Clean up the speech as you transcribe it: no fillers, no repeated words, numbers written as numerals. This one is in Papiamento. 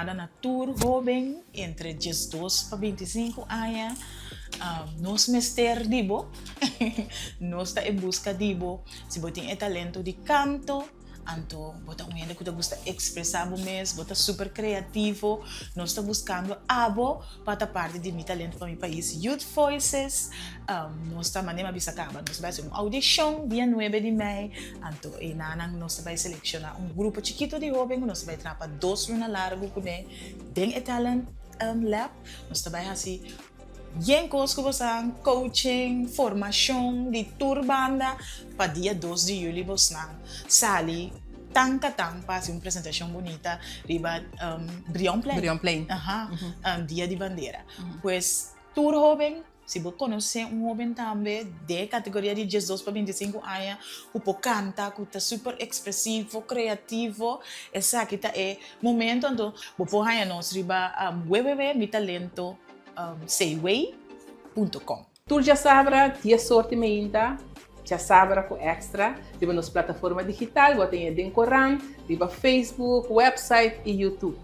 yamada na tur hoben entre 12 pa 25 aña. Nos mester di bo, nos ta en busca di bo. Si bo tin e talento di canto, anto bo ta un hende cu ta gusta expresa bo mes, bo ta super creativo, nos ta buscando abo pa ta parti di Mi Talento pa Mi Pais Youth Voices. Nos ta manera mi a bisa caba, nos ta bay haci un audicion dia 9 di mei, anto enanan nos ta bay selecciona un grupo chikito di hoben cu nos ta bay traha pa 2 luna largo cune den e Talent Lab. Nos ta bay haci yen cos cu bosan, coaching, formacion di tur banda pa dia 2 di juli bosnan sali tan catan pa haci un presentacion bunita riba Brionplein. Brionplein. Aha, dia di bandera. Pues tur hoben, si bo conoce un hoben tambe den e categoria di 12 pa 25 aña cu por canta, cu ta super expresivo, creativo, esaki ta e momento. Anto bo por haya nos riba www.mitalentocw.com. Tur djasabra, 10 or di mainta, Djasabra ku Extra, riba nos plataforma digital, bo tin den corant, riba Facebook, website i YouTube.